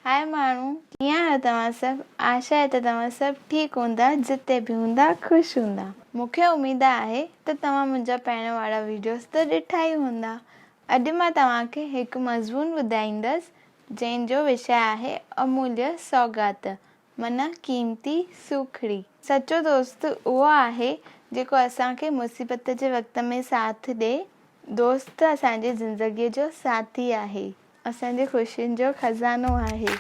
High ماڻهو ڪيئن آهيو توهان سڀ آشا آهي ته توهان سڀ ٺيڪ هوندا جتي به هوندا خوش هوندا مون کي اميد آهي ته توهان منهنجا پهريون وارا ويڊيوز ته ڏٺا ئي هوندا اڄ مان توهان کي هڪ مضمون ٻڌائيندس جنهن جو وشي آهي اموليه سوغات معنيٰ قيمتي سوکڙي. سچو دوست اهو آهي جيڪو اسان کي مصيبت جي وقت ۾ ساٿ ڏي. دوست اسان جي زندگيء جو ساٿي آهي. اسان جي خوشين جو خزانو آهي.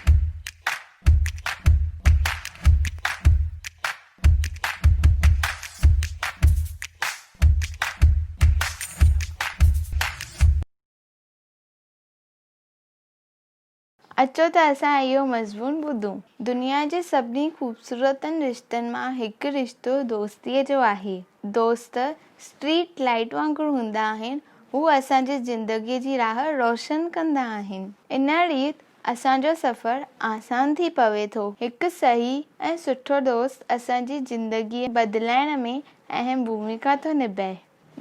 اچو ته اسان اهو مضمون ٻڌون. دنيا جي سڀني خوبصورتن رشتن مان هڪ رشتو دوستيء جو آهي. دوست اسٽريٽ لائيٽ وانگر هوندا آهن، هو اسان جي زندگيء جي راهه روشن ڪندا آهن. ان ريت اسان جو سفر آسان ٿي پوي ٿو. هڪ صحيح ۽ سٺو دوست اسان جي زندگيء بدلائڻ ۾ اهم ڀوميڪا ٿو نڀائي.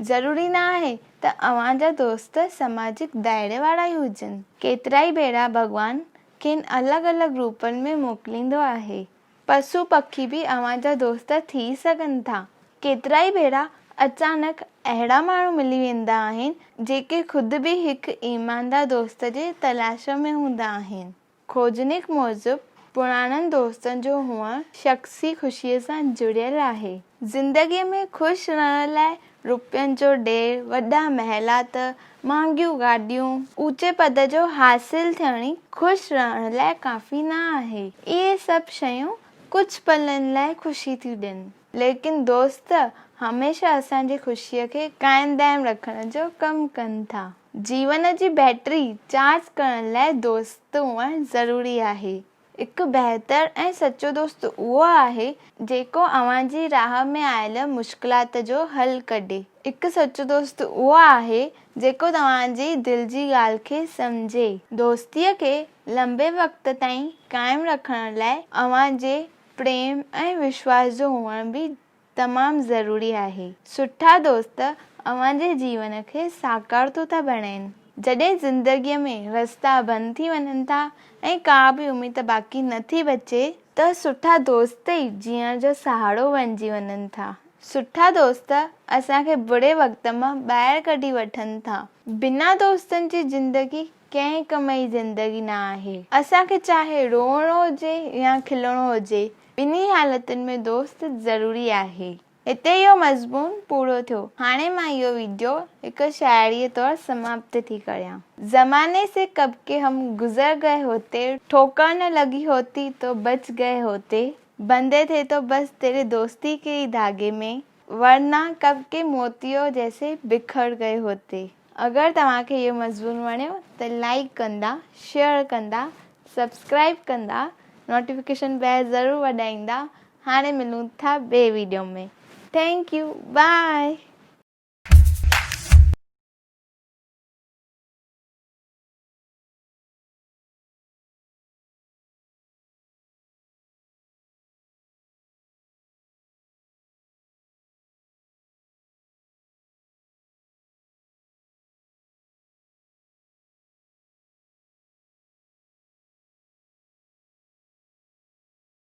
ضروري نه آهي ته اوهان جا دوست سماجڪ دائري وارا ئي هجن. ڪيترائي ڀيرا ڀڳوان کين الڳ الڳ روپن ۾ موڪليندو آهي. پشو پکي به اوهان جا دوست ٿي سگهن ٿا. ڪيترائي ڀيرا اچانڪ اهڙا ماڻهو ملي ويندا آهن، جيڪي خود به هڪ ايماندار دوست جي تلاش ۾ هوندا آهن. کوجنيڪ موجب پراڻن دوستن جو هئڻ شخصي خوشيء سان جڙيل آهي. زندگيء ۾ خوش رهڻ لاء روپين جو ڍير، وڏا محلات، مهانگيون گاڏيون، اوچي پد جو حاصل ٿيڻ ئي خوش رهڻ لاء ڪافي نه آهي. اهي سڀ شيون ڪجهه پلن لاء خوشي ٿيون ڏين، ليڪن دوست هميشه اسان جي خوشيء کي قائم دائم رکڻ جو ڪم ڪن ٿا. جيون جي بيٽري چارج ڪرڻ لاء دوست هئڻ ضروري آهي. هڪ بهتر ۽ سچو دوست اهو آهي، جيڪو اوهان جي راهه ۾ آيل مشڪلات جو حل ڪڍي. هڪ سچو دوست اهو آهي، جيڪو توهان جي دل جي ڳالهه کي سمجهي. دوستيء کي لنبي وقت تائين قائم رکڻ لاء اوهان جي پريم ۽ وشواس جو هئڻ به تمام ضروري آهي. سٺا دوست اوهان جي جيون کي ساڪارتو ٿا بڻائين. جڏهن زندگيء ۾ رستا بند ٿي وڃن ٿا ۽ ڪا به اميد باقي نه ٿي بچي ته سٺا دوست ئي جيئڻ جو سهارو بڻجي وڃن ٿا. سٺا دوست اسان کي بري وقت مان ٻاهر ڪڍي وٺن ٿا. بنا دوستن جي زندگي ڪنهن ڪم جي زندگي نه آهي. اسان کي چاهي روئڻو هجي يا کلڻو هجي ٻنهي حالتن ۾ دوست ضروري آهي. هتي اهو مضمون پورو ٿيو. هاڻي مان اهو ويڊيو هڪ شاعريء طور سماپت ٿي ڪريان. زماني سي ڪب ڪي هم گذر گئي هوتي، ٺوڪر نه لڳي هوتي تو بچ گئي هوتي، بندي ٿي تو بس تيري دوستي ڪي ئي ڌاڳي ۾، ورنه ڪب ڪي موتيو جيسي بکر گئي هوتي. اگر توهان کي اهو مضمون وڻيو ته لائيڪ ڪندا، شيئر ڪندا، سبسڪرائيب ڪندا، نوٽيفڪيشن بيل ضرور وڄائيندا. هاڻي ملون ٿا ٻئي ويڊيو ۾ thank you by.